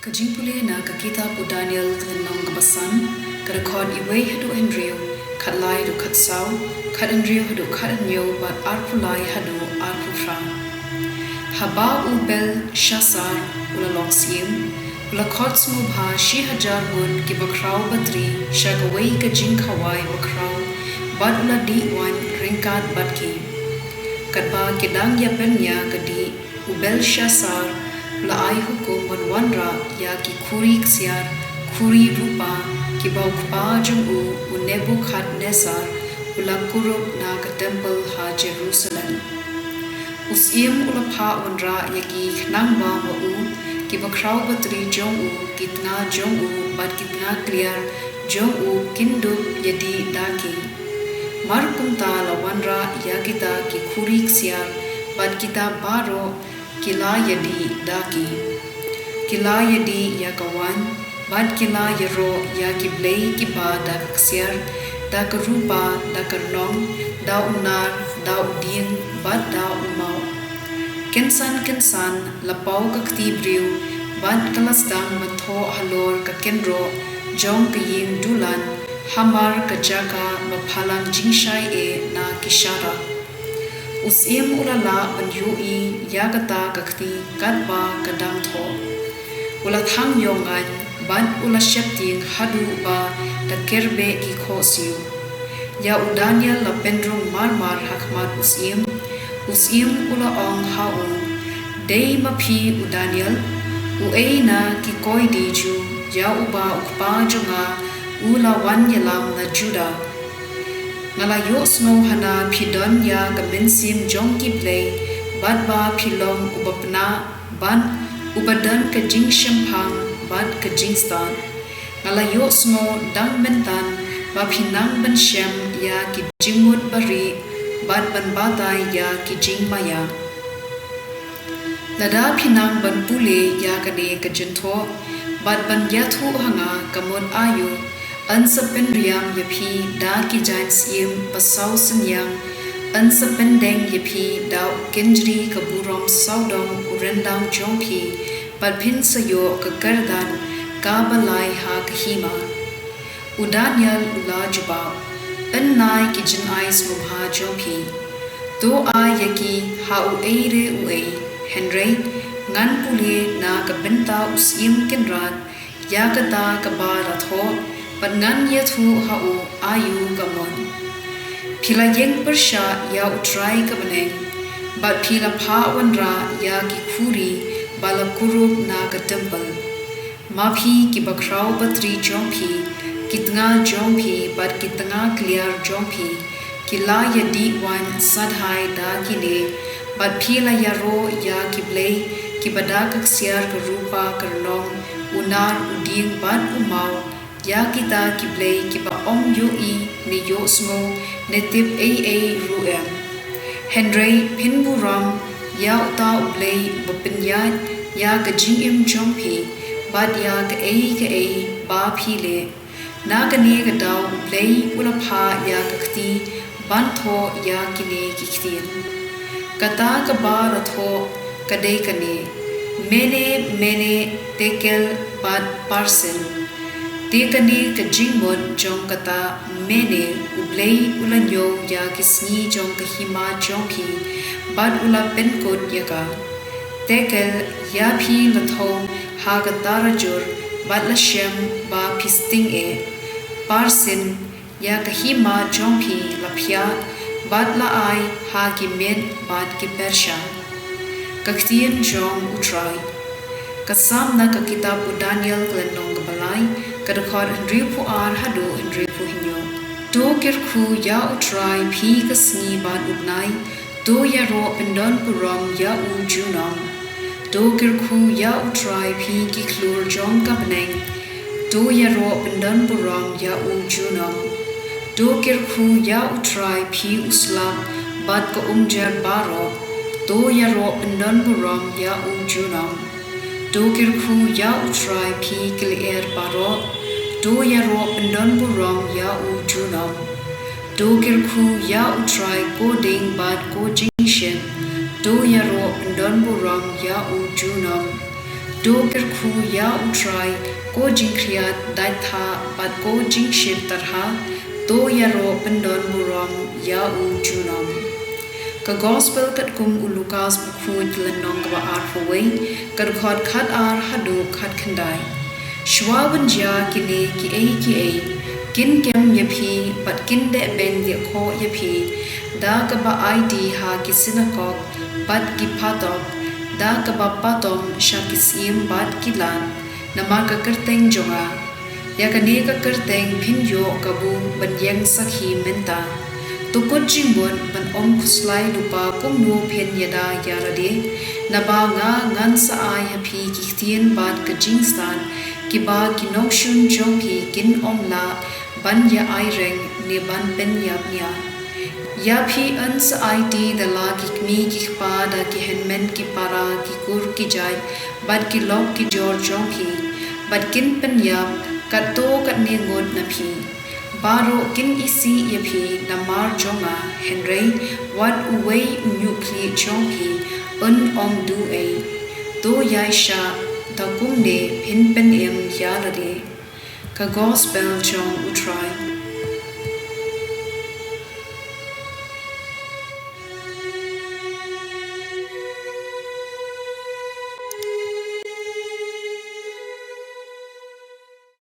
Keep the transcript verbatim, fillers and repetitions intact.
Ka jingpule na ka kitab u Daniel ka lynnong kaba san, ka dkhot wei haduh hynriew, khatlai haduh khatsaw, khathynriew haduh khathynñiew bad arphew lai haduh arphew phra. Haba u Belshasar u la long syiem, u la khot sngewbha shi hajar ngut kiba khraw batri sha kawei ka jingkhawai bakhraw, bad u la dih waiñ ryngkat bad ki. Katba ki dang ïa pynïa ka dih, u Belshasar u la ai hukum ban wanrah ïa ki khuri ksiar, khuri rupa, kiba u kpa jong u, u Nebukhadnessar u la kurup na ka templ ha Jerusalem. U syiem u la phah wanrah ïa ki khnang ba ma u, kiba khraw batri jong u, ki tnga jong u bad ki tnga kliar jong u kin dup ïa dih da ki. Mar kumta la wanrah ïa kita ki khuri ksiar, bad kita baroh ki la ïa dih da ki. Ki la ïa dih ïa ka waiñ, bad ki la ïaroh ïa ki blei kiba da ka ksiar, da ka rupa, da ka rnong, da u nar, da u dieng, bad da u maw. Kynsan kynsan la paw ka kti briew, bad ka la sdang ban thoh halor ka kynroh jong ka ïing dulan, hamar ka jaka ba phalang jingshai eh na ki sharak. U syiem u la lah ban ïohi ïa kata ka kti katba ka dang thoh. U la thang ïong ngaiñ, bad u la sheptieng haduh ba da kyrbeh ki khohsiew. Ïa u Daniel la pynrung marmar ha khmat u syiem. U syiem u la ong ha u, dei ma phi u Daniel, uei na ki koidi Jiw, ïa uba u kpa jong nga u la wan ïalam na Judah. Nga la ïohsngew hana phi don ïa ka mynsiem jong ki blei, bad ba phi long uba pnah, bad uba don ka jingshemphang bad ka jingstad. Nga la ïohsngew dang mynta ba phi nang ban shem ïa ki jingmut barieh, bad ban batai ïa ki jingmaïa. Lada phi nang ban pule ïa kane ka jingthoh, bad ban ïathuh ha nga, ka mut aïu, yn sa pynriam ïa phi da ki jaiñ syiem ba saw synñiang, yn sa pyndeng ïa phi da u kynjri ka burom sawdong u ryndang jong phi, bad phin sa ïoh ka kyrdan kaba lai ha ka hima. U Daniel u la jubab, yn nai ki jingai sngewbha jong phi. To ai ïa ki ha uei re uei, hynrei ngan pule na ka bynta u Syiem Kynrad ïa kata kaba la thoh, bad ngan ïathuh ha u aïu ka mut. Phi la ïeng pyrshah ïa U Trai ka bneng, bad phi la phah wanrah ïa ki khuri ba la kurup na ka templ. Ma phi, ki bakhraw batri jong phi, ki tnga jong phi bad ki tnga kliar jong phi, ki la ïadih waiñ sadhai da kine, bad phi la ïaroh ïa ki blei kiba da ka ksiar, ka rupa, ka rnong, u nar, u dieng bad u maw, ïa kita ki blei kiba ym ïohi ne ïohsngew ne tip ei ei ruh em. Hynrei phin burom ïa uta U Blei uba pynïaid ïa ka jingim jong phi, bad ïa kaei kaei ba phi leh. Na kane ka daw U Blei u la phah ïa ka kti ban thoh ïa kine ki ktien. Kata kaba la thoh ka dei kane: Mene, Mene, Tekel bad Parsin. Te kane ka jingmut jong kata Mene, U Blei u la ñiew ïa ki sngi jong ka hima jong phi, bad u la pynkut ïa ka. Tekel, ïa phi la thew ha ka tarajur, bad la shem ba phi sting eh. Parsin, ïa ka hima jong phi la phiah, bad la ai ha ki Med bad ki Persha. Ka ktien jong U Trai. Ka Salm na ka kitab u Daniel, ka lynnong kaba lai, ka dkhot hynriewphew ar haduh hynriewphew hynñiew. To kyrkhu ïa U Trai phi ka sngi bad u bnai, to ïaroh pyndon burom ïa u junom. To kyrkhu ïa U Trai phi ki khlur jong ka bneng, to ïaroh pyndon burom ïa u junom. To kyrkhu ïa U Trai phi u slap bad ka umjer baroh, to ïaroh pyndon burom ïa u junom. To kyrkhu ïa U Trai phi ki lyer baroh, to ïaroh pyndon burom ïa u junom. To kyrkhu ïa U Trai ko ding bad ko jingshit, to ïaroh pyndon burom ïa u junom. To kyrkhu ïa U Trai, ko jingkhriat, dait thah bad ko jingshit tyrha; to ïaroh pyndonburom ïa u junom. Ka Gospel katkum u Lukas, ka lynnong kaba arphew wei, ka dkhot khat ar haduh khat khyndai. Shuwa ban jia kine kiei kiei, kin kem ïa phi bad kin dehbeiñ diahkhoh ïa phi da kaba aiti ha ki synagog bad ki phatok, da kaba patom sha ki syiem bad ki lad namar ka kyrteng jong nga. Ïa kane ka kyrteng phin ïoh kabu ban ïeng sakhi mynta. To kut jingmut ban ym khuslai lypa kumno phin ïada ïa lade; naba nga ngan sa ai ha phi ki ktien bad ka jingstad, kiba ki nongshun jong phi kin ym lah ban ïa aireng ne ban pynïap nia. Ïa phi yn sa aiti da la ki kmie ki kpa, da ki hynmen ki para, ki kur ki jait, bad ki lok ki jor jong phi, bad kin pynïap katto katne ngut na phi. Baroh kin isih ïa phi namar jong nga; hynrei, wat uwei u ñiuhkhlieh jong phi un ym duh ei. To ïaishah da kumne phin pynim ïa lade. Ka Gospel jong U Trai.